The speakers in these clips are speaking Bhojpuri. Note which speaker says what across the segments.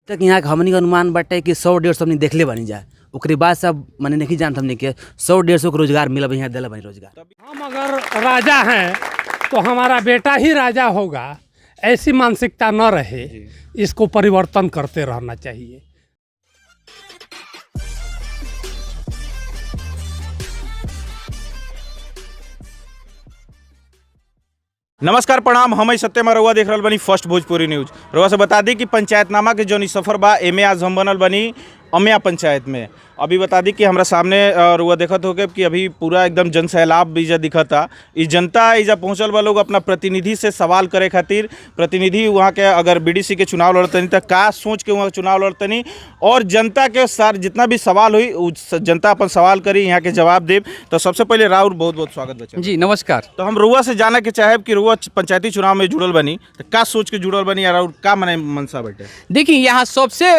Speaker 1: तक यहाँ के हमनी के अनुमान बाटे कि 100-150 हमनी देखले बानी जा, ओकरे बाद सब माने नहीं जानत हमनी के 100-150 के रोजगार मिलब यहाँ दिला बानी रोजगार।
Speaker 2: हम अगर राजा हैं तो हमारा बेटा ही राजा होगा, ऐसी मानसिकता न रहे, इसको परिवर्तन करते रहना चाहिए।
Speaker 3: नमस्कार, प्रणाम। हम सत्यमा, रउआ देख रहल बानी फर्स्ट भोजपुरी न्यूज। रउआ से बता दी कि पंचायतनामा के जौन ई सफर बा, एमे आज हम बनल बनी अमिया पंचायत में। अभी बता दी कि हमरा सामने रउआ देखत होके कि अभी पूरा एकदम जन सैलाब भी दिखता। ई जनता एजा पहुंचल बा लोग अपना प्रतिनिधि से सवाल करे खातिर। प्रतिनिधि वहाँ के अगर बीडीसी के चुनाव लड़तनी तो का सोच के वहाँ चुनाव लड़तनी और जनता के सार जितना भी सवाल हुई उ जनता अपन सवाल करी, यहाँ के जवाब देब। तो सबसे पहले राउर बहुत बहुत स्वागत बच्चा।
Speaker 4: जी नमस्कार।
Speaker 3: तो हम रुआ से जाने के चाहेब कि रुआ पंचायती चुनाव में जुड़ल बनी तो का सोच के जुड़ल बनी और का मने मनसा बटे?
Speaker 4: देखिए, यहाँ सबसे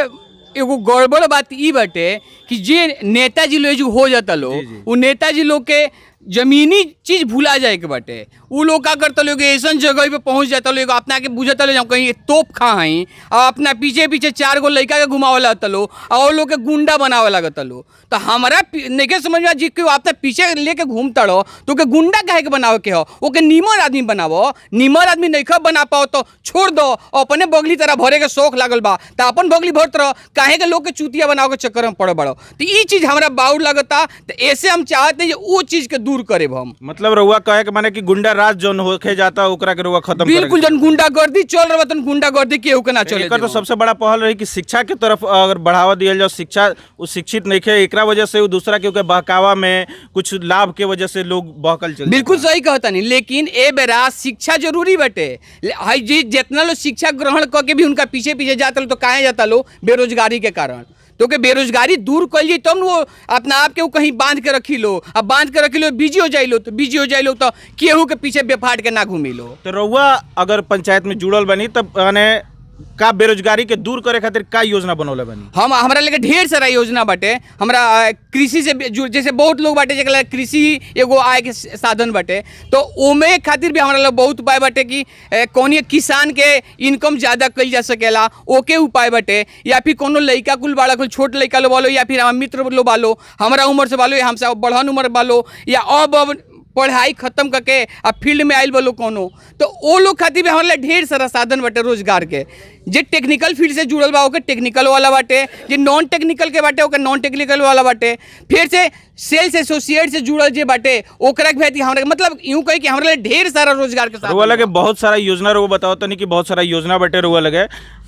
Speaker 4: एगो गड़बड़ बात ई बाटे कि जे नेताजी लोग हो जाता लोग, उ नेताजी लोग के जमीनी चीज भुला जाए के बाटे। उ लोग का करता लोग, ऐसन जगह पे पहुंच जाता लोग, अपना के बुझता लोग कहीं तोप खा हई और अपना पीछे पीछे 4 गो लड़का के घुमावे लगता लोग और लोग के गुंडा बनावे लगता लोग। तो हमारा नइखे समझ में जी कि अपना पीछे लेके घूमता रहो तो के गुंडा काहे के बनावे के हो? ओके नीमर आदमी बनावो। नीमर आदमी नइखे बना पाओ तो छोड़ दो, अपने बगली तरह भरे के शौक लागल बा तो अपन बगली भरत रहो, काहे के लोग के चूतिया बनावे के चक्कर में पड़े बड़ो। तो ई चीज़ हमरा बाउर लगता, तो ऐसे हम चाहते हैं वो चीज़ के दूर करे हम।
Speaker 3: मतलब रउआ कहे के माने कि गुंडा राज जोन होखे जाता ओकरा के रउआ खत्म करे।
Speaker 4: बिल्कुल, जन गुंडागर्दी चल रहा तन गुंडागर्दी केहू के ना चले।
Speaker 3: एकर तो सबसे बड़ा पहल रही कि शिक्षा के तरफ अगर बढ़ावा दिया जाओ, शिक्षा उ शिक्षित नहीं खे, एकरा वजह से उ दूसरा के ओके बहकावा में कुछ लाभ के वजह से लोग बहकल चल।
Speaker 4: बिल्कुल सही कहता नहीं, लेकिन ए बेरा शिक्षा जरूरी बटे। हई जी जितना लोग शिक्षा ग्रहण करके भी उनका पीछे पीछे जाता लो तो काहे जाता लो? बेरोजगारी के कारण। तो के बेरोजगारी दूर कर ली तब न वो अपना आप के वो कहीं बांध के रखी लो। अब बांध के रखी लो, बिजी हो जाई लो, तो बिजी हो जाई लो तो केहू के पीछे बेफाट के ना घूमी लो।
Speaker 3: तो रउआ अगर पंचायत में जुड़ल बनी तब माने का बेरोजगारी के दूर करे खातिर का योजना बनौले बनी?
Speaker 4: हम हमरा लेके ढेर सारा योजना बाटे। हमरा कृषि से जैसे बहुत लोग बाटे जेकरा कृषि एगो आय के साधन बाटे, तो ओमे खातिर भी हमरा लग बहुत उपाय बाटे कि कौन किसान के इनकम ज़्यादा कइल जा सकेला, ओके उपाय बाटे। या फिर कोनो लइका कुल बाड़ा कुल छोट लइका लो बालो, या फिर हमार मित्र लो बालो, हमरा उम्र से बालो, या हमसे बढ़न उम्र बालो, या अब पढ़ाई खत्म करके आ फील्ड में आयल बलो कोनो, तो वो लोग खातिर भी हमारे ढेर सारा साधन बाटे रोजगार के। जे टेक्निकल फील्ड से जुड़ल बा ओके टेक्निकल वाला बाटे, जे नॉन टेक्निकल के बाटे ओके नॉन टेक्निकल वाला बाटे। फिर से सेल्स एसोसिएट से जुड़ल जे बाटे ओकरा के भी हमरा मतलब यूं कही कि हमरा ढेर सारा रोजगार के साधन
Speaker 3: रुआ लगे बहुत सारा योजना। रुआ बताओ तनी कि बहुत सारा योजना बाटे रुआ लगे,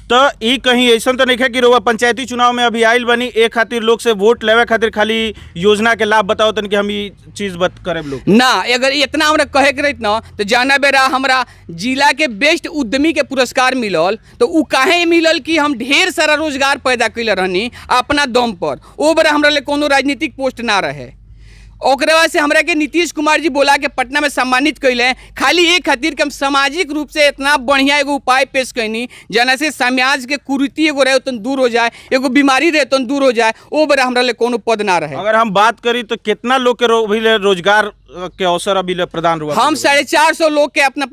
Speaker 3: तो ई कहीं ऐसा तो नहीं है कि रुआ पंचायती चुनाव में अभी आयल बनी एक खातिर लोग से वोट लेवे खातिर खाली योजना के लाभ बताओ तनी कि हम ई चीज़ बत करे लोग
Speaker 4: ना? अगर इतना हमरा कहे के रहित ना तो जाना बेरा हमरा जिला के बेस्ट उद्यमी के पुरस्कार मिलल, तो उ काहे मिलल कि हम ढेर सारा रोजगार पैदा कैले रहनी अपना दम पर। ओ बेरा हमरा ले कोनो राजनीतिक पोस्ट ना रहे। ओकरे बाद से हमरा के नीतीश कुमार जी बोला के पटना में सम्मानित कैले, खाली एक खातिर कि हम सामाजिक रूप से इतना बढ़िया एगो उपाय पेश कैनी जना से समाज के कुरीति एगो रहे तो दूर हो जाए, एगो बीमारी रहे तो दूर हो जाए। ओ बेरा हमरा ले कोनो पद ना रहे।
Speaker 3: अगर हम बात करी तो कितना लोग के अभी ले रोजगार के अवसर अभी ले प्रदान हुआ?
Speaker 4: हम 450 लोग के अपना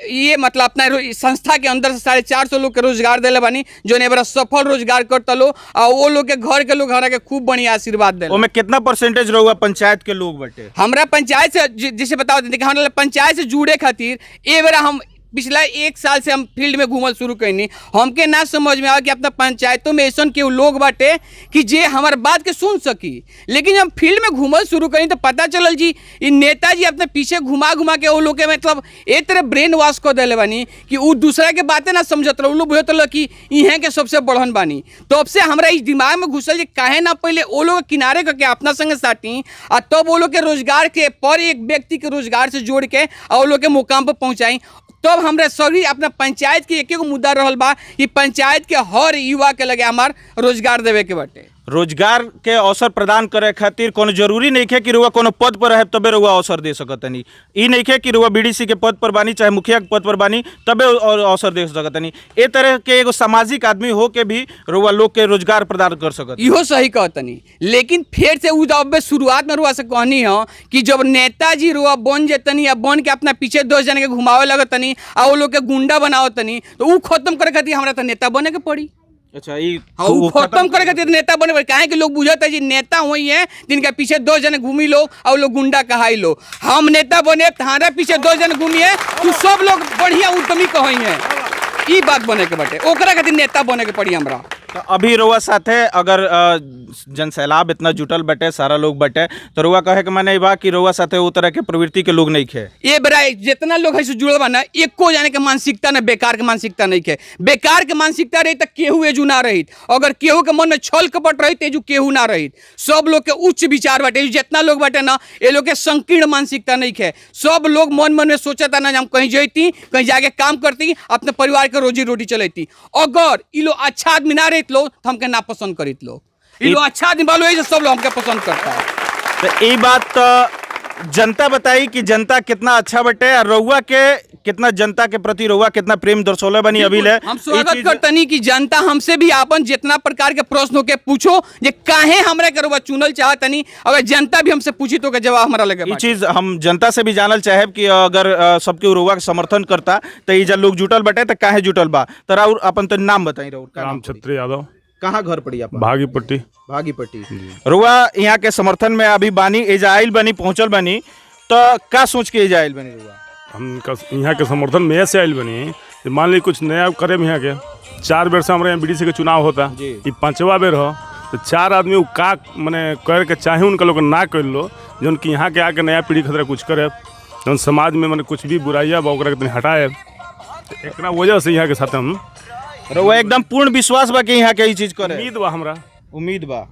Speaker 4: ये मतलब अपना संस्था के अंदर से 450 लोग के रोजगार दिले बानी, जो ने बड़ा सफल रोजगार करता लो और वो लोग के घर के लोग हमरा के खूब बढ़िया आशीर्वाद दिले।
Speaker 3: ओमे कितना परसेंटेज रहुआ पंचायत के लोग बटे?
Speaker 4: हमरा पंचायत से जैसे बताओ कि हमरा पंचायत से जुड़े खातिर ए बेरा हम पिछला 1 साल से हम फील्ड में घूमल शुरू कैनी। हमके ना समझ में आया कि अपना पंचायतों में ऐसा केहू लोग बाटे कि जे हमार बात के सुन सकी, लेकिन हम फील्ड में घूमल शुरू करी तो पता चलल जी ई नेताजी अपने पीछे घुमा घुमा के वो लोग के मतलब एक तरह ब्रेन वॉश कर दिले बानी कि उ दूसरा के बातें ना समझत रहो, उ लोग बुझत रहो कि इहें के सबसे बढ़न बानी। तो अब से हमरा इस दिमाग में घुसल जे काहे ना पहले वो लोग किनारे करके अपना संग साटी आ तब वो लोग के रोजगार के पर एक व्यक्ति के रोजगार से जोड़ के और वो लोग के मुकाम पर पहुँचाई। तब हमरा सभी अपना पंचायत के एक एगो मुद्दा रहल बा कि पंचायत के हर युवा के लगे हमार रोजगार देवे के बाटे।
Speaker 3: रोजगार के अवसर प्रदान करे खातिर कोनो जरूरी नहीं है कि रुआ कोनो पद पर रहे तबे रुआ अवसर दे सकतनी। ई नहीं है कि रुआ बीडीसी के पद पर बानी चाहे मुखिया के पद पर बानी तबे अवसर दे सकतनी। ए तरह के एगो सामाजिक आदमी हो के भी रुआ लोग के रोजगार प्रदान कर सकत।
Speaker 4: इहो सही कहतनी, लेकिन फिर से उ जब शुरुआत में रुआ से कहनी हो कि जब नेताजी रुआ बन जेतनी या बन के अपना पीछे 10 जन के घुमावे लगतनी आ वो लोग के गुंडा बनावतनी, तो उ खत्म करे खातिर हमरा तो नेता बने के पड़ी।
Speaker 3: अच्छा, ई
Speaker 4: हाँ, उ खत्म करे खातिर नेता बने बा। काहे कि लोग बुझत है जी नेता वही है जिनके पीछे दो जने घूमी लो और लोग गुंडा कहाई लो। हम नेता बने, थारा पीछे दो जन घूमी है तू सब लोग बढ़िया उद्यमी कहई है। ई बात बने के बाटे, ओकरा खातिर नेता बने के पड़ी हमरा।
Speaker 3: तो अभी रउआ साथे अगर जनसैलाब इतना जुटल बटे, सारा लोग बटे, तो रउआ कहे के माने ई बा कि रउआ साथे उ तरह के प्रवृत्ति के लोग नहीं खे।
Speaker 4: ये बड़ा जितना लोग है से जुड़ल बा ना, एको जाने के मानसिकता ना बेकार के मानसिकता नहीं के। बेकार के मानसिकता रही तो केहू एजू ना रही। अगर केहू के मन में छल कपट रही तो एजू केहू ना रही। सब लोग के उच्च विचार बाटे। एजू जितना लोग बाटे ना, ये लोग के संकीर्ण मानसिकता नहीं है। सब लोग मन मन में सोचता ना हम कहीं जैती, कहीं जाके काम करती, अपने परिवार के रोजी रोटी चलैती। अगर ई लोग अच्छा आदमी ना रहित लोग तो हमके ना पसंद करित लोग। ई लोग अच्छा आदमी बालो, ऐसे सब लोग हमके पसंद करता है।
Speaker 3: तो ई बात तो जनता बताई कि जनता कितना अच्छा बटे और रउआ के कितना जनता के प्रति रउआ कितना प्रेम दर्शौले बनी अभी ले।
Speaker 4: हम
Speaker 3: ई
Speaker 4: स्वागत करतनी कि जनता हमसे भी आपन जितना प्रकार के प्रश्न होके पूछो जे काहे हमरा के रउआ चुनल चाहतनी। अगर जनता भी हमसे पूछी तो ओकर जवाब हमरा लगे
Speaker 3: ई
Speaker 4: बाटे।
Speaker 3: चीज हम जनता से भी जानल चाहेब कि अगर सबके रउआ के समर्थन करता तो ई जब लोग जुटल बटे तो काहे जुटल बा। तो राउर अपन तो नाम बताई राउर का
Speaker 5: राम
Speaker 3: नाम पड़ी?
Speaker 5: छत्री यादव।
Speaker 3: कहाँ घर पड़ी अपन?
Speaker 5: भागीपट्टी।
Speaker 3: भागीपट्टी। रुआ यहाँ के समर्थन में अभी बानी, एजा आइल बानी, पहुंचल बानी, तो का सोच के एजा आइल बानी रुआ?
Speaker 5: हम यहाँ के समर्थन में ऐसे आयल बनी कि मान ली कुछ नया करे यहाँ के 4 बेर से हमारे यहाँ बीडीसी के चुनाव होता, ये 5वां बेर हो, तो 4 आदमी उ का मने कर के चाहे उनका लोग ना कर लो, जौन कि यहाँ के आके नया पीढ़ी खतरा कुछ करे, जौन समाज में मने कुछ भी बुराइया बा ओकरा के तनी हटाए। तो एकरा वजह से यहाँ के साथ हम
Speaker 3: रुआ एकदम पूर्ण विश्वास बा कि यहाँ के ई चीज करे?
Speaker 5: उम्मीद बा हमरा।
Speaker 3: उम्मीद बा।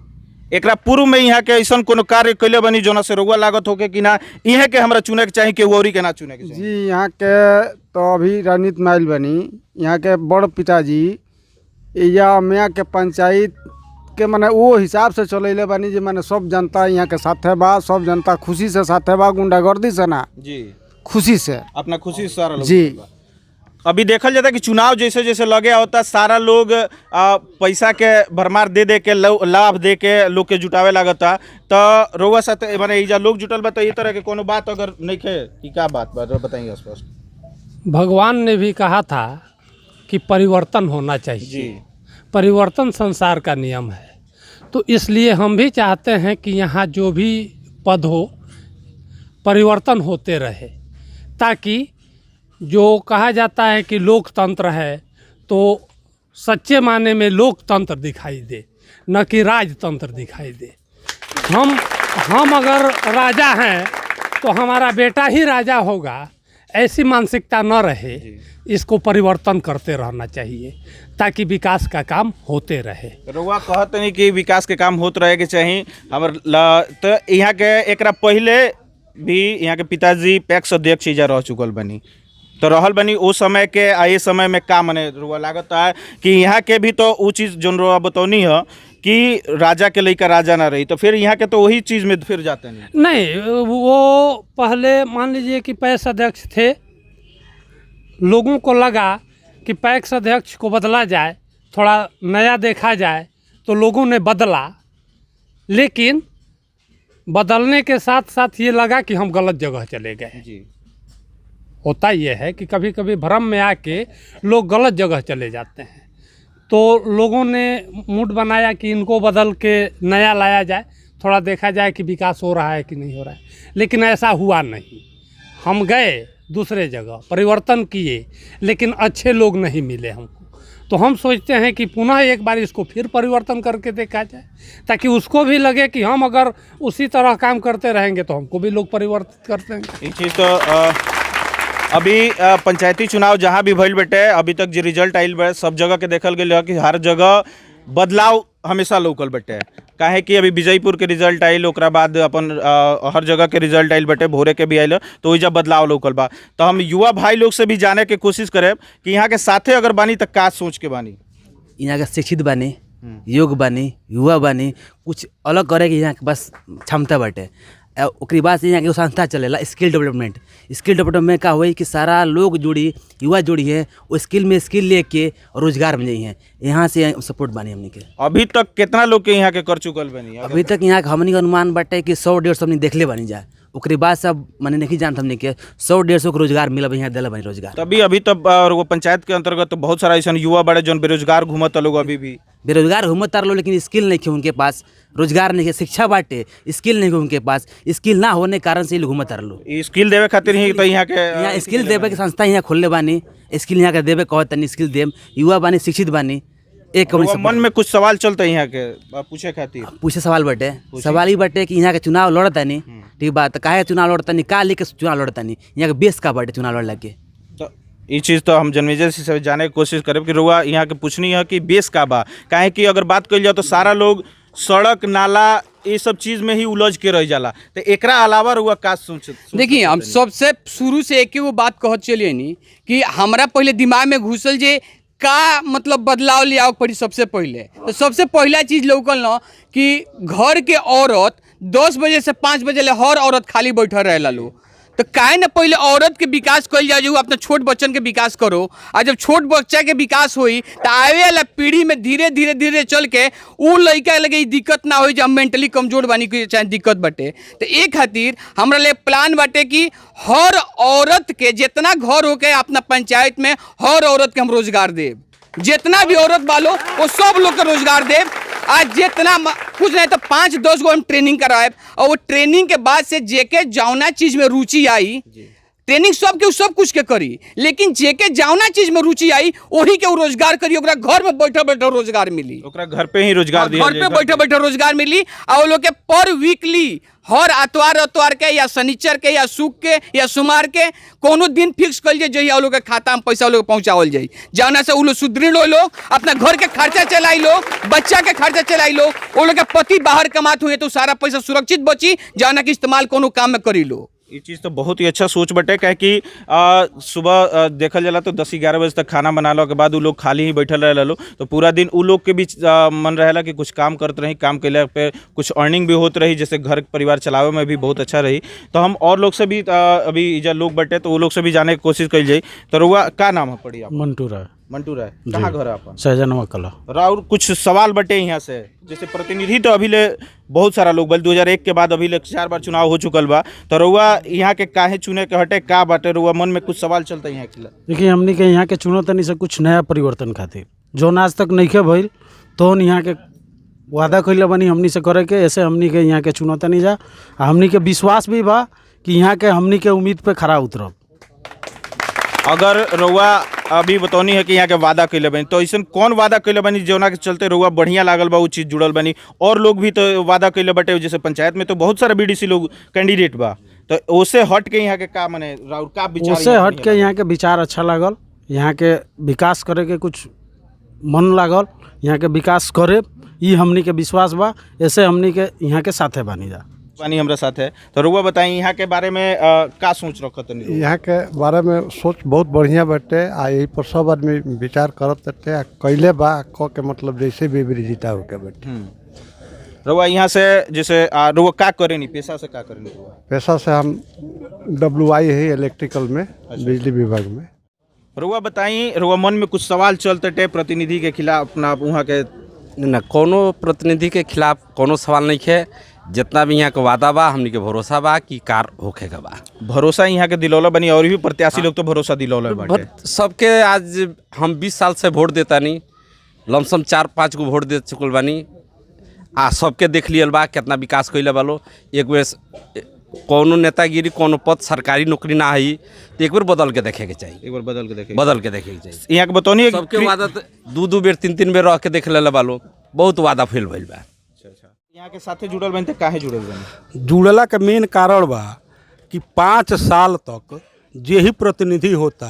Speaker 3: एकरा पूर्व में यहाँ के ऐसा कोनो कार्य कैले बनी जोना से रुआ लागत होके कि ना इहे के हमरा चुने के चाही, केहू औरी के ना चुने के चाही?
Speaker 6: जी, यहाँ के तो अभी राजनीति में आइल बनी। यहाँ के बड़ पिताजी या मियाँ के पंचायत के माने वो हिसाब से चलैले बानी जे माने सब जनता यहाँ के साथे बा, सब जनता खुशी से साथे बा, गुंडागर्दी से ना,
Speaker 3: जी
Speaker 6: खुशी से।
Speaker 3: अपना खुशी से सारा लोग
Speaker 6: जी।
Speaker 3: अभी देखल जाता है कि चुनाव जैसे जैसे लगे होता सारा लोग पैसा के भरमार दे दे के लाभ दे के लोग के जुटावे लागता। तो रउआ साथ माने ई जा लोग जुटल बा तो ई तरह के कोनो बात अगर नहीं खे कि का बात बा बताइए स्पष्ट।
Speaker 2: भगवान ने भी कहा था कि परिवर्तन होना चाहिए।
Speaker 3: जी।
Speaker 2: परिवर्तन संसार का नियम है, तो इसलिए हम भी चाहते हैं कि यहाँ जो भी पद हो परिवर्तन होते रहे, ताकि जो कहा जाता है कि लोकतंत्र है तो सच्चे मायने में लोकतंत्र दिखाई दे, न कि राजतंत्र दिखाई दे। हम अगर राजा हैं तो हमारा बेटा ही राजा होगा, ऐसी मानसिकता न रहे। इसको परिवर्तन करते रहना चाहिए ताकि विकास का काम होते रहे।
Speaker 3: रउआ कहत नहीं कि विकास के काम होत रहे के चाही हमर तो यहाँ के एकरा पहले भी यहाँ के पिताजी पैक्स अध्यक्ष इजा रह चुकल बनी, तो रहल बनी ओ समय के आ ये समय में का मने रउआ लागत है कि यहाँ के भी तो उ चीज़ जोन रउआ बतौनी है कि राजा के लइका राजा ना रही, तो फिर यहाँ के तो वही चीज़ में फिर जाते नहीं।
Speaker 2: नहीं, वो पहले मान लीजिए कि पैक्स अध्यक्ष थे, लोगों को लगा कि पैक्स अध्यक्ष को बदला जाए, थोड़ा नया देखा जाए, तो लोगों ने बदला। लेकिन बदलने के साथ साथ ये लगा कि हम गलत जगह चले गए।
Speaker 3: जी।
Speaker 2: होता ये है कि कभी कभी भ्रम में आके लोग गलत जगह चले जाते हैं, तो लोगों ने मूड बनाया कि इनको बदल के नया लाया जाए, थोड़ा देखा जाए कि विकास हो रहा है कि नहीं हो रहा है। लेकिन ऐसा हुआ नहीं। हम गए दूसरे जगह, परिवर्तन किए, लेकिन अच्छे लोग नहीं मिले हमको। तो हम सोचते हैं कि पुनः एक बार इसको फिर परिवर्तन करके देखा जाए, ताकि उसको भी लगे कि हम अगर उसी तरह काम करते रहेंगे तो हमको भी लोग परिवर्तित कर देंगे।
Speaker 3: ई चीज़ तो अभी पंचायती चुनाव जहाँ भी भइल बेटे अभी तक जो रिजल्ट आइल बा सब जगह के देखल गेल है कि हर जगह बदलाव हमेशा लोकल बटे। काहे कि अभी विजयपुर के रिजल्ट आइल, ओकरा बाद अपन हर जगह के रिजल्ट आइल बटे, भोरे के भी आइल, तो वही जब बदलाव लोकल बा। तो हम युवा भाई लोग से भी जाने के कोशिश करें कि यहाँ के साथे अगर बानी तो का सोच के बानी।
Speaker 1: यहाँ के शिक्षित बानी, योग बानी, युवा बानी, कुछ अलग करे के यहाँ के बस क्षमता बाटे। ओकरी बाद से यहाँ के एगो संस्था चलेला स्किल डेवलपमेंट। स्किल डेवलपमेंट में का होई कि सारा लोग जुड़ी, युवा जुड़ी है, वो स्किल में स्किल लेके रोजगार में जाई है। यहाँ से सपोर्ट बानी हमनी के।
Speaker 3: अभी तक कितना लोग के यहाँ के कर चुकल बनी?
Speaker 1: अभी तक यहाँ के हमनी के अनुमान बाटे कि 100-150 हमनी देखले बानी जा। ओकरे बाद सब माने नहीं जानत हमनी के 100-150 के रोजगार मिलब यहाँ दिला बनी रोजगार।
Speaker 3: तभी अभी तब और वो पंचायत के अंतर्गत तो बहुत सारा ऐसा युवा बड़े जौन बेरोजगार घूमत लोग अभी भी।
Speaker 1: बेरोजगार घूमत तार लो, लेकिन स्किल नहीं है उनके पास, रोजगार नहीं है, शिक्षा बाटे, स्किल नहीं है उनके पास, स्किल ना होने के कारण से ये लोग घूमत तार लो।
Speaker 3: ई स्किल देवे खातिर ही तो यहाँ के
Speaker 1: यहाँ स्किल देवे के संस्था यहाँ खोलले बानी, स्किल यहाँ के देवे कहत तनी स्किल देम, युवा बानी, शिक्षित बानी। एक
Speaker 3: रउआ मन में कुछ सवाल चलता है यहाँ के पूछे खातिर?
Speaker 1: पूछे सवाल बटे, सवाल ही बटे कि यहाँ के चुनाव लड़तानी, ठीक बात, काहे चुनाव लड़तानी, का लेके चुनाव लड़तानी, यहाँ के बेस का बाटे चुनाव लड़ला के।
Speaker 3: तो ये चीज़ तो हम जन्मेजय से जाने के कोशिश करब कि रउआ यहाँ के पूछनी है कि बेस का बा, काहे कि अगर बात कइल जाए तो सारा लोग सड़क नाला ये सब चीज़ में ही उलझ के रह जाला, तो एकरा अलावा रउआ का सोच?
Speaker 4: देखिए, हम सबसे शुरू से एक ही वो बात कहत चलिए नी कि हमरा पहले दिमाग में घुसल जे का मतलब बदलाव ले आवे पड़ी सबसे पहले। तो सबसे पहला चीज़ लौकल न कि घर के औरत 10 बजे से 5 बजे ले हर औरत खाली बैठल रहेला लो, तो काहे ना पहले औरत के विकास कइल जाए, जो अपना छोट बच्चन के विकास करो, आ जब छोट बच्चा के विकास होई तो आवे वाला पीढ़ी में धीरे धीरे धीरे चल के उ लड़का लगे ई दिक्कत ना होई जे हम मेंटली कमजोर बानी कि चाहे दिक्कत बाटे। तो ए खातिर हमरा लिए प्लान बाटे कि हर औरत के जितना घर होके अपना पंचायत में हर औरत के हम रोजगार देब, जितना भी औरत बालो वो सब लोग के रोजगार देब। आज जितना कुछ नहीं तो 5-10 गो हम ट्रेनिंग कराएब, और वो ट्रेनिंग के बाद से जेके जौना चीज़ में रुचि आई, ट्रेनिंग सबके सब कुछ के करी, लेकिन जेके जौना चीज़ में रुचि आई वही के उ रोजगार करी, ओकरा घर में बैठल बैठल रोजगार मिली,
Speaker 3: ओकरा घर पे ही रोजगार दिया
Speaker 4: घर पे बैठे बैठे रोजगार मिली। और वो लोग के पर वीकली हर आतवार अतवार के या शनिचर के या सुख के या सोमवार के कोनो दिन फिक्स कल जाए जहिया वो लोग के खाता में पैसा वो लोग के पहुँचावल जाए, जौना से उ लोग सुदृढ़ हो लोग अपना घर के खर्चा चलाई लो, बच्चा के खर्चा चलाई लो, वो लोग के पति बाहर कमात हुए तो सारा पैसा सुरक्षित बची, जौना के इस्तेमाल कोनो काम में करी लो।
Speaker 3: ये चीज़ तो बहुत ही अच्छा सोच बटे, काहे कि सुबह देखल जाला तो 10-11 बजे तक खाना बनाला के बाद उ लोग खाली ही बैठल रहे लो, तो पूरा दिन उ लोग के बीच मन रहेला कि कुछ काम करते रही, काम कैला पे कुछ अर्निंग भी होत रही, जैसे घर परिवार चलावे में भी बहुत अच्छा रही। तो हम और लोग से भी अभी जब लोग बटे तो वो लोग से भी जाने की कोशिश कल जाई। तो रउआ का नाम है पड़ी आप?
Speaker 7: मंटू राय।
Speaker 3: मंटू राय, कहाँ घर है अपन?
Speaker 7: सहजनवा कला।
Speaker 3: और कुछ सवाल बटे यहाँ से, जैसे प्रतिनिधि तो अभी ले बहुत सारा लोग बल 2001 के बाद अभी ले 4 बार चुनाव हो चुकल बा, तो रउआ यहाँ के काहे चुने के हटे का बाटे, रउआ मन में कुछ सवाल चलता है यहाँ के?
Speaker 7: देखिए, हमनी के यहाँ के चुनो तनी से कुछ नया परिवर्तन खातिर, जौन आज तक नइखे भइल तौन यहाँ के वादा कइले बनी हमनी से करे के, ऐसे हमनी के यहाँ के चुनो तनी जा, आ हमनी के विश्वास भी बा कि यहाँ के हमनी के उम्मीद पे खरा उतरब।
Speaker 3: अगर रउआ अभी बतौनी है कि यहाँ के वादा कैले बनी, तो ऐसा कौन वादा कैले बनी जौना के चलते रउआ बढ़िया लागल बा उ चीज़ जुड़ल बनी? और लोग भी तो वादा कैले बटे, जैसे पंचायत में तो बहुत सारा बीडीसी लोग कैंडिडेट बा, तो ओसे हट के यहाँ के का मने राउर का विचार?
Speaker 7: उससे हट के यहाँ के विचार अच्छा लागल, यहाँ के विकास करे के कुछ मन लागल, यहाँ के विकास करे ई हमनी के विश्वास बा, ऐसे हमनी के यहाँ के साथे बानी जा।
Speaker 3: बानी हमरा साथ है, तो रउआ बताई यहाँ के बारे में का सोच रखत तनी?
Speaker 8: यहाँ के बारे में सोच बहुत बढ़िया बाटे, आ यही पर सब आदमी विचार करत बाटे, आ कैले बा क के मतलब जैसे भी जीता होके बाटे।
Speaker 3: रउआ यहाँ से जैसे रउआ का करेनी पेशा से का करेनी रउआ?
Speaker 8: पेशा से हम WI है इलेक्ट्रिकल में, बिजली विभाग में।
Speaker 3: रउआ बताई, रउआ मन में कुछ सवाल चलते टे प्रतिनिधि के खिलाफ अपना वहाँ के?
Speaker 9: ना, कोनो प्रतिनिधि के खिलाफ कोनो सवाल नहीं है, जितना भी यहाँ के वादा बा हमनी के भरोसा बा कि कार होखे के बा।
Speaker 3: भरोसा यहाँ के दिलौला बनी, और भी प्रत्याशी लोग तो भरोसा दिलौला बाटे
Speaker 9: सबके। आज हम 20 साल से वोट देता नहीं, लमसम 4-5 गो वोट दे चुकल बानी, आ सबके देख लियल बा कितना विकास कैले बालो। एक बेर कोनो नेतागिरी कोनो पद सरकारी नौकरी ना है तो एक बार बदल के देखे के चाहिए,
Speaker 3: एक बार बदल के देखे,
Speaker 9: बदल के देखे के चाहिए।
Speaker 3: यहाँ के बतौनी
Speaker 9: सबके वादा 2-2 बेर 3-3 बेर रह के देख लेले बालो, बहुत वादा फेल भइल बा।
Speaker 3: यहाँ के साथे जुड़ल बनी तो काहे जुड़ल बनी?
Speaker 10: जुड़ला के मेन कारण बा कि 5 साल तक जे ही प्रतिनिधि होता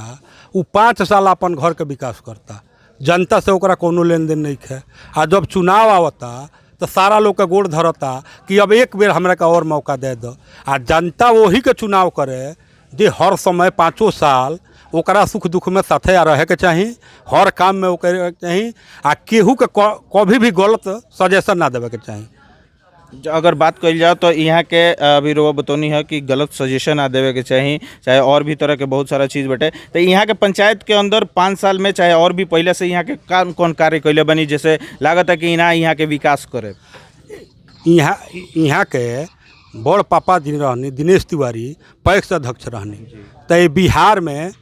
Speaker 10: उ 5 साल अपन घर के विकास करता, जनता से ओकरा कोनो लेन देन नहीं है। आ जब चुनाव आवता तो सारा लोग के गोड़ धरता कि अब एक बेर हमरा का और मौका दे दो, आ जनता वही के चुनाव करे जे हर समय 5 साल ओकरा सुख दुख में साथे आ रहे के चाही, हर काम में ओकरे चाही, आ केहू के कभी भी गलत सजेशन ना देवे के चाही।
Speaker 3: अगर बात कल जाओ तो यहाँ के अभी रउआ बतौनी है कि गलत सजेशन ना देवे के चाही, चाहे और भी तरह के बहुत सारा चीज़ बटे, तो यहाँ के पंचायत के अंदर 5 साल में चाहे और भी पहले से यहाँ के कौन कौन कार्य कैले बनी जैसे लागत है कि ना यहाँ के विकास करे?
Speaker 10: यहाँ के बड़ पापा जी रहनी दिनेश तिवारी पैक्स अध्यक्ष रहनी, तो ये बिहार में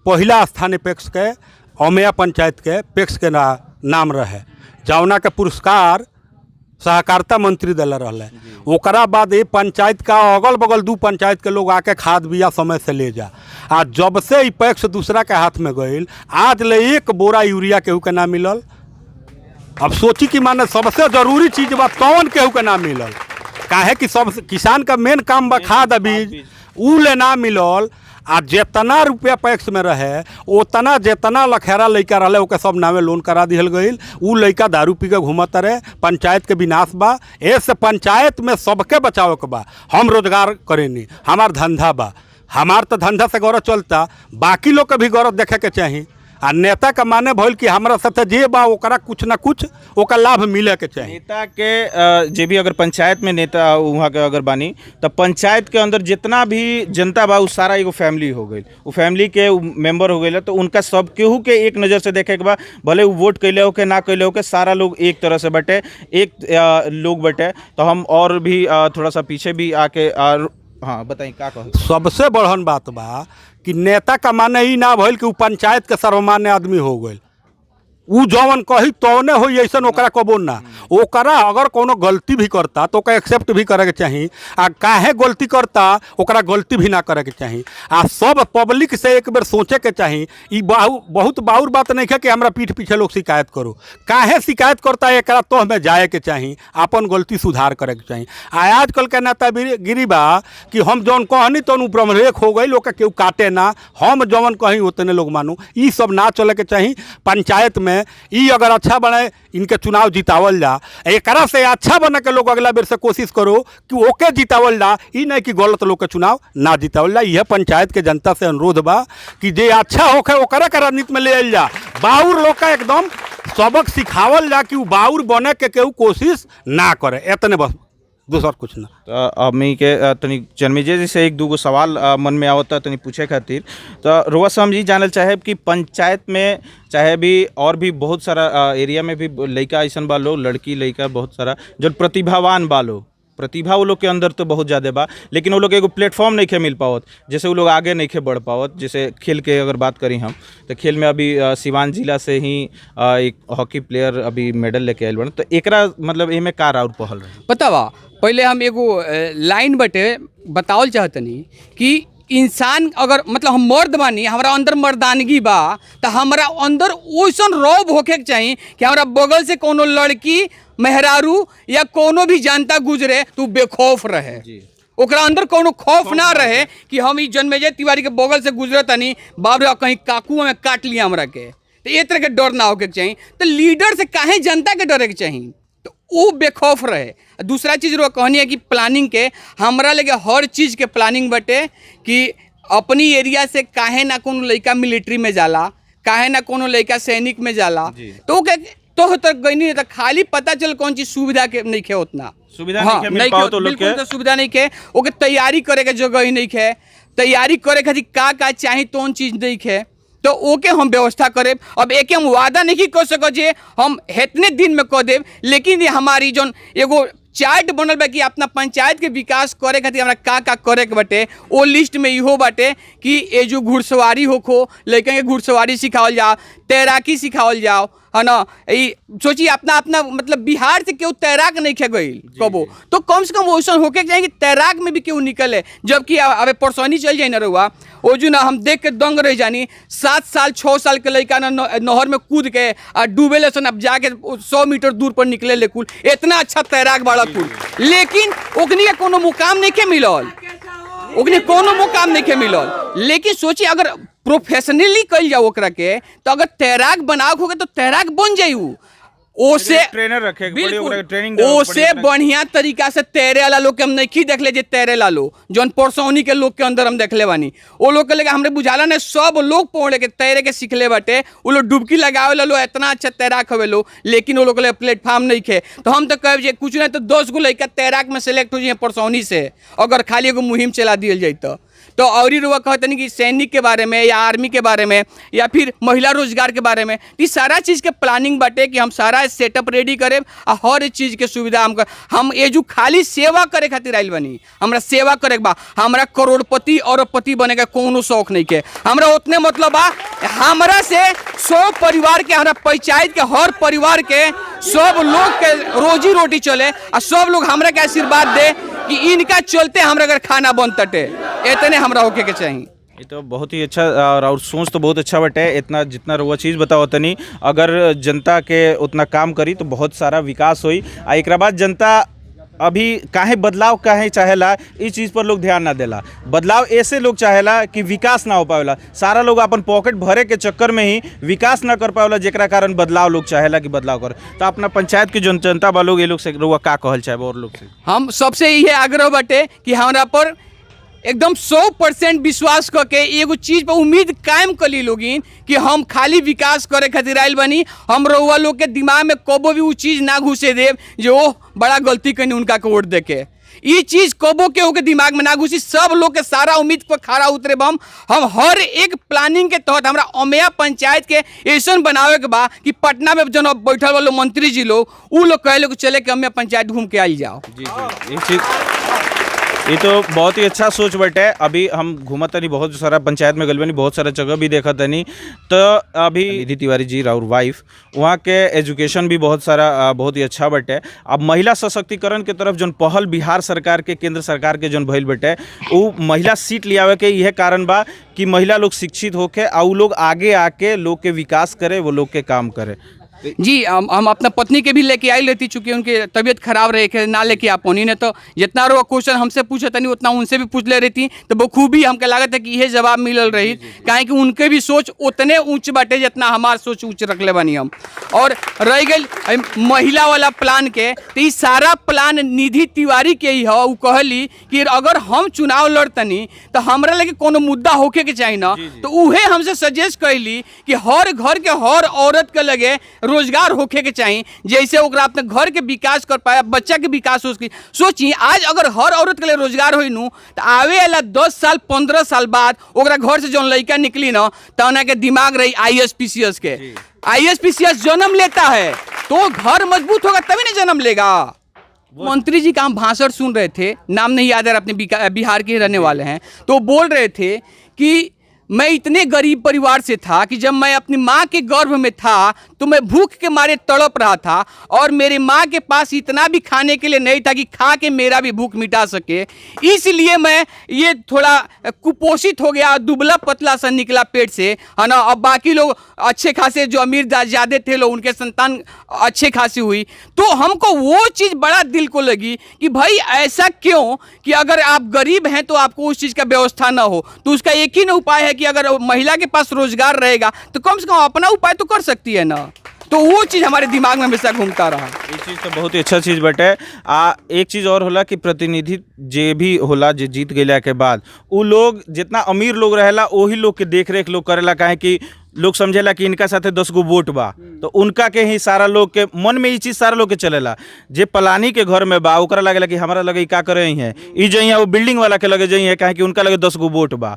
Speaker 10: पहला स्थान पैक्स के अमैया पंचायत के पैक्स के नाम रहे, जौना के पुरस्कार सहकारिता मंत्री दिले रहे। ओकरा बाद ये पंचायत का अगल बगल 2 पंचायत के लोग आके खाद बिया समय से ले जा। आ जब से ई पैक्स दूसरा के हाथ में गईल, आज ले 1 बोरा यूरिया केहू के ना मिलल। अब सोची कि माने सबसे जरूरी चीज़ बा तौन केहू के ना मिलल, काहे कि सब किसान का मेन काम बा खाद आ बीज, ऊ ले ना मिलल। आ जितना रुपया पैक्स में रहे उतना जितना लखेरा लड़का रहे ओके सब नामे लोन करा दिहल गईल। ऊ लड़का दारू पी के घूमत रहे, पंचायत के विनाश बा। ऐसे पंचायत में सबके बचावे के बा। हम रोजगार करेनी, हमार धंधा बा, हमार तो धंधा से गौरव चलता, बाकी लोग के भी गौरव देखे के चाही। आ नेता का माने भइल कि हमरा साथे जे बा ओकरा कुछ ना कुछ ओका लाभ मिले के चाही।
Speaker 3: नेता के जे भी अगर पंचायत में नेता वहाँ के अगर बानी तो पंचायत के अंदर जितना भी जनता बा उ सारा एगो फैमिली हो गई, उ फैमिली के मेंबर हो गई, तो उनका सब केहू के एक नज़र से देखे के बा, भले उ वोट कैले होके ना कैले होके, सारा लोग एक तरह से बटे, एक लोग बटे। तो हम और भी थोड़ा सा पीछे भी आके हाँ बताइए का कहो।
Speaker 10: सबसे बढ़न बात बा कि नेता का माने ई ना भइल कि उ पंचायत के सर्वमान्य आदमी हो गइल, उ जवन कही तौने होई, ऐसन ओकरा कबो ना। ओकरा अगर कोनो गलती भी करता तो ओकरा एक्सेप्ट भी करे के चाही, आ काहे गलती करता ओकरा गलती भी ना करे के चाही। आ सब पब्लिक से एक बेर सोचे के चाही। ई बहुत बाउर बात नहीं है कि हमरा पीठ पीछे लोग शिकायत करो, काहे शिकायत करता है एकरा तो हमें जाए के चाही, अपन गलती सुधार करे के चाही। आ आजकल के नेतागिरी बा कि हम जौन कहनी तौन उ ब्रह्मरेख हो गई, लोग के केहू काटे ना, हम जौन कहीं उतने लोग मानू, ई सब ना चले के चाही। पंचायत में ई अगर अच्छा बने इनके चुनाव जितावल जा, एकरा से अच्छा बने के लोग अगला बेर से कोशिश करो कि ओके जितावल जा, ई नहीं कि गलत लोग के चुनाव ना जितावल जा। यह पंचायत के जनता से अनुरोध बा कि जे अच्छा होखे ओकरा के राजनीति में ले आयल जा, बाउर लोग का एकदम सबक सिखावल जा कि उ बाउर बने के केहू कोशिश ना करे, इतने बस, दूसर कुछ ना।
Speaker 3: तो अमी के तनी जन्मेजय जी से 1-2 गो सवाल मन में आवता तनी पूछे खातिर। तो रुआ से हम जी जानल चाहे कि पंचायत में चाहे भी और भी बहुत सारा एरिया में भी लड़का ऐसा बा लोग, लड़की लड़का बहुत सारा जो प्रतिभावान बा लोग, प्रतिभा वो लोग के अंदर तो बहुत ज़्यादा बा, लेकिन वो लोग एगो प्लेटफॉर्म नहीं खे मिल पावत, जैसे वो लोग आगे नहीं खे बढ़ पावत। जैसे खेल के अगर बात करी हम तो खेल में अभी सिवान जिला से ही एक हॉकी प्लेयर अभी मेडल लेके आयल बन, तो एकरा मतलब एमे का राउर पहल रही
Speaker 4: पता बा। पहले हम एगो लाइन बटे बतावल चाहतनी कि इंसान अगर मतलब हम मर्द बानी, हमारा अंदर मर्दानगी बा, तो हमारा अंदर ओइसन रौब होखे के चाही कि हमारा बगल से कोनो लड़की मेहरारू या कोनो भी जनता गुजरे तो बेखौफ रहे, ओकरा अंदर कोनो खौफ ना रहे कि हम ई जन्मेजय तिवारी के बगल से गुजरतनी, बाप रे कहीं काकू में काट लिया हमरा के, तो ये तरह के डर ना होके चाही। तो लीडर से काहे जनता के डरे के चाही, तो वो बेखौफ रहे। दूसरा चीज़ रो कहनी है कि प्लानिंग के हमरा लगे हर चीज़ के प्लानिंग बटे कि अपनी एरिया से काहे ना कोनो लड़का मिलिट्री में जाला, काहे ना कोनो लड़का सैनिक में जाला, तो तो तक गई नहीं तो खाली पता चल कौन चीज़ सुविधा के नहीं खे, उतना
Speaker 3: सुविधा नहीं खे, मिल पाओ तो लोग के
Speaker 4: तो सुविधा नहीं खे, ओके तैयारी करे के जगह ही नहीं खे, तैयारी करे खातिर का का चाही तोन चीज़ नहीं खे, तो ओके हम व्यवस्था करें। अब एक हम वादा नहीं कर सको जे हम इतने दिन में कह देब, लेकिन हमारी जौन एगो चार्ट बनल बा कि अपना पंचायत के विकास करे खातिर हमरा का का करे के बाटे, वो लिस्ट में इहो बाटे कि ए जो घुड़सवारी होखो, लड़कन के घुड़सवारी सिखावल जाओ, तैराकी सिखावल जाओ, है ना। ई सोची अपना अपना मतलब बिहार से केहू तैराक नहीं खे गई कबो, तो कम से कम वैसन होके चाही कि तैराक में भी केहू निकले। जबकि अबे परसौनी चल जाए ना रहुआ, वो जो ना हम देख के दंग रह जानी, 7 साल 6 साल के लड़का ना नहर में कूद के आ डूबे ले सन, अब जाके 100 मीटर दूर पर निकले ले कुल, इतना अच्छा तैराक बाड़ा कुल, लेकिन ओकनी के कोनो मुकाम नहीं के मिलल, ओकनी कोनो मुकाम नहीं के मिलल। लेकिन सोची अगर प्रोफेशनली कल जाओ ओकरा के, तो अगर तैराक बनाओ होगे तो तैराक बन जाई उ, ओसे
Speaker 3: ट्रेनर रखे के पड़ी, ओकरा के ट्रेनिंग
Speaker 4: ओसे बढ़िया तरीका से तैरे वाला लोग के हम नहीं देखले जे तैरे ला लो, जौन परसौनी के लोग के अंदर हम देखले बानी, वो लोग के लेके हमरे बुझाला ने सब लोग पौड़े के तैरे के सीखले बाटे, वो लोग डुबकी लगावे ला लो, इतना अच्छा तैराक हवे लो, लेकिन वो लोग के प्लेटफॉर्म नहीं खे। तो हम तो कहब जे कुछ नहीं तो 10 गो लड़का तैराक में सेलेक्ट हो जाइए परसौनी से, अगर खाली एगो मुहिम चला दियल जाए तो तो और ही रुआ कहतनी कि सैनिक के बारे में या आर्मी के बारे में या फिर महिला रोजगार के बारे में, तो ई सारा चीज़ के प्लानिंग बाटे कि हम सारा सेटअप रेडी करें आ हर चीज़ के सुविधा हम हम एजू खाली सेवा करे खातिर आइल बानी। हमरा सेवा करे के बा, हमरा करोड़पति अरबपति बने के कोनो शौक नहीं के, हमरा उतने मतलब बा हमरा से 100 परिवार के, हमरा पंचायत के हर परिवार के सब लोग के रोजी रोटी चले आ सब लोग हमरा के आशीर्वाद दे कि इनका चलते हमरा अगर खाना बन तटे, इतने हमरा होके के चाहिए।
Speaker 3: ये तो बहुत ही अच्छा और सोच तो बहुत अच्छा बटे। इतना जितना रुआ चीज़ बताओ तनी, अगर जनता के उतना काम करी तो बहुत सारा विकास होई। आ एकरा बाद जनता अभी काहे बदलाव काहे चाहेला, इस चीज़ पर लोग ध्यान ना देला। बदलाव ऐसे लोग चाहेला कि विकास ना हो पावेला, सारा लोग अपन पॉकेट भरे के चक्कर में ही विकास ना कर पावेला, जेकरा कारण बदलाव लोग चाहेला कि बदलाव कर। तो अपना पंचायत के जन जनता बा लोग, ये लोग से रुआ का कहल चाहे और लोग से?
Speaker 4: हम सबसे ये आग्रह बाटे कि हमरा पर एकदम 100% विश्वास करके एगो चीज़ पर उम्मीद कायम कर ली लोगिन कि हम खाली विकास करे खातिर आइल बानी। हम रउआ लोग के दिमाग में कबो भी उ चीज़ ना घुसे देव जो ओह बड़ा गलती कनी उनका के वोट दे के, ई चीज़ कबो केहू के दिमाग में ना घुसी। सब लोग के सारा उम्मीद पर खड़ा उतरे हम हर एक प्लानिंग के तहत हमरा अमैया पंचायत के ऐसा बनावे के बा कि पटना में जन बैठल वालो मंत्री जी लोग उ लोग कहे लोग चले कि अमैया पंचायत घूम के आई जाओ।
Speaker 3: जी जी, ये चीज़ ये तो बहुत ही अच्छा सोच बटे। अभी हम घूमत तनी बहुत सारा पंचायत में गइल बानी, बहुत सारा जगह भी देखत तनी। तो अभी निधि तिवारी जी राउर वाइफ, वहाँ के एजुकेशन भी बहुत सारा बहुत ही अच्छा बटे। अब महिला सशक्तिकरण के तरफ जौन पहल बिहार सरकार के केंद्र सरकार के जौन भइल बटे, उ महिला सीट लियावे के यह कारण बा कि महिला लोग शिक्षित होके आ उ लोग आगे आके लोग के विकास करे, वो लोग के काम करे।
Speaker 4: जी हम अपना पत्नी के भी लेके आई रहती, चूँकि उनके तबीयत खराब रहे के ना लेके आप नहीं, तो जितना रो क्वेश्चन हमसे पूछे तनी उतना उनसे भी पूछ ले रहती, तो बखूबी हमके लागत है कि यह जवाब मिलल रही, काहे कि उनके भी सोच उतने ऊँच बाटे जितना हमार सोच ऊँच रखले बानी हम। और रह गई महिला वाला प्लान के, तो ई सारा प्लान निधि तिवारी के ही है। उ कहली कि अगर हम चुनाव लड़तनी तो हमरा लगे कोनो मुद्दा होके के चाही ना, तो उहे हमसे सजेस्ट कैली कि हर घर के हर औरत के लगे रोजगार होखे के चाहिए, जैसे ओकरा अपने घर के विकास कर पाए, बच्चा के विकास हो सके। सोची आज अगर हर औरत के लिए रोजगार होई नू तो आवे वाला 10 साल 15 साल बाद ओकरा घर से जौन लड़का निकली ना तो उन्हें के दिमाग रही IAS PCS के। IAS PCS जन्म लेता है तो घर मजबूत होगा तभी ना जन्म लेगा। मंत्री जी का हम भाषण सुन रहे थे, नाम नहीं याद है, अपने बिहार के रहने वाले हैं, तो बोल रहे थे कि मैं इतने गरीब परिवार से था कि जब मैं अपनी माँ के गर्भ में था तो मैं भूख के मारे तड़प रहा था, और मेरी माँ के पास इतना भी खाने के लिए नहीं था कि खा के मेरा भी भूख मिटा सके, इसलिए मैं ये थोड़ा कुपोषित हो गया, दुबला पतला सा निकला पेट से, है ना। अब बाकी लोग अच्छे खासे जो अमीर ज़्यादा थे लोग, उनके संतान अच्छे खासी हुई। तो हमको वो चीज़ बड़ा दिल को लगी कि भाई ऐसा क्यों कि अगर आप गरीब हैं तो आपको उस चीज़ का व्यवस्था ना हो, तो उसका एक ही ना उपाय है कि अगर महिला के पास रोजगार रहेगा तो कम से कम अपना उपाय तो कर सकती है ना। तो वो चीज़ हमारे दिमाग में हमेशा घूमता रहा।
Speaker 3: ये चीज़ तो बहुत ही अच्छा चीज़ बटे। आ एक चीज़ और होला कि प्रतिनिधि जे भी होला जे जीत गया के बाद उ लोग जितना अमीर लोग रहेला वही लोग के देख रेख लोग करेला, काहे कि लोग समझेला कि इनका साथे 10 गो वोट बा तो उनका के ही सारा लोग के मन में ये चीज़ सारा लोग के चलेला। जे पलानी के घर में बा ओकरा लगेला कि हमारा लगे का करे हैं, ई जइहे वो बिल्डिंग वाला के लगे जइहे, काहे कि उनका लगे 10 गो वोट बा।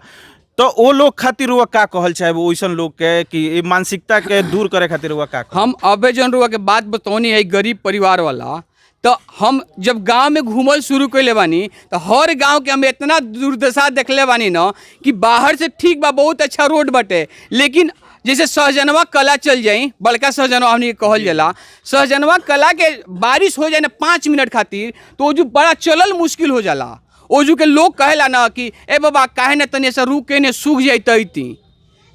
Speaker 3: तो वो लोग खातिर हुआ का कहल चाहे वो वैसन लोग के कि ये मानसिकता के दूर करे खातिर हुआ का?
Speaker 4: हम अबे जन रुआ के बात बतौनी है गरीब परिवार वाला, तो हम जब गांव में घूमल शुरू कैले बानी तो हर गांव के हम इतना दुर्दशा देखले बानी ना कि बाहर से ठीक बा बहुत अच्छा रोड बटे, लेकिन जैसे सहजनवा कला चल जाई, बड़का सहजनवा हमनी के कहल जाला, सहजनवा कला के बारिश हो जाए ना 5 मिनट खातिर तो वो जो बड़ा चलल मुश्किल हो जाला। ओजू के लोग कहेला ना कि ए बाबा काहे ना तनी ऐसा रुक के ने सूख जाती,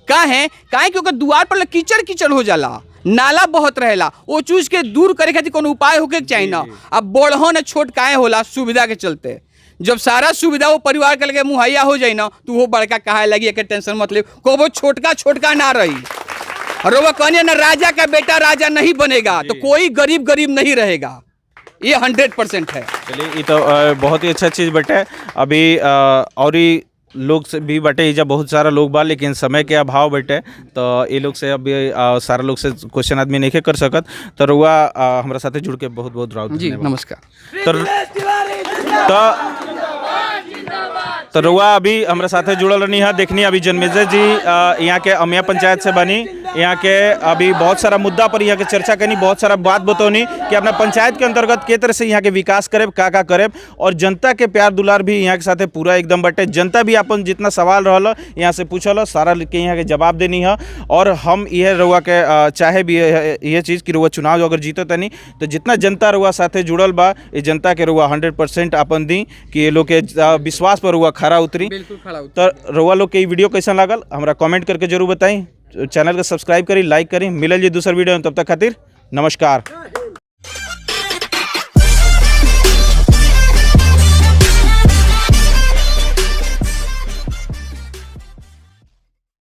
Speaker 4: काहे काहे कि ओकर दुआर पर कीचड़ कीचड़ हो जाला, नाला बहुत रहेला, वो चीज के दूर करे खातिर कोनो उपाय होके चाहिए ना। अब बढ़ो ना छोट काहे होला सुविधा के चलते, जब सारा सुविधा वो परिवार के लगे मुहैया हो जाए ना तो वो बड़का कहे लगी एक टेंशन मत ले, को छोटका छोटका ना रही। और वो कहनी ना राजा का बेटा राजा नहीं बनेगा तो कोई गरीब गरीब नहीं रहेगा, ये 100% है।
Speaker 3: चलिए ये तो बहुत ही अच्छा चीज़ बटे। अभी और ही लोग से भी बटे, जब बहुत सारा लोग बा लेकिन समय के अभाव बटे तो ये लोग से अभी सारा लोग से क्वेश्चन आदमी नहीं कर सकत। तो रुआ हमारा साथे जुड़ के बहुत बहुत राउत
Speaker 4: जी नमस्कार।
Speaker 3: तो रुआ अभी हमारे साथे जुड़ल रहनी है। देखनी अभी जन्मेजय जी यहाँ के अमिया पंचायत से बनी, यहाँ के अभी बहुत सारा मुद्दा पर यहाँ के चर्चा करनी, बहुत सारा बात बतौनी कि अपना पंचायत के अंतर्गत के तरह से यहाँ के विकास करे, का का करे, और जनता के प्यार दुलार भी यहाँ के साथे पूरा एकदम बटे। जनता भी अपन जितना सवाल रहल यहाँ से पूछल, सारा के यहाँ के जवाब देनी है। और हम यह रुआ के चाहे भी यह चीज़ कि रुआ चुनाव अगर जीतो तनी तो जितना जनता रुआ साथे जुड़ल बा, ये जनता के रुआ 100% अपन दी कि ये लोग के विश्वास पर रुआ खरा उतरी।
Speaker 4: बिल्कुल खड़ा उतरी।
Speaker 3: तो रुआ लोग के ई वीडियो कैसा लागल हमरा कमेंट करके जरूर बताई, चैनल के सब्सक्राइब करी, लाइक करी। मिलल जी दूसर वीडियो में, तब तक खातिर नमस्कार।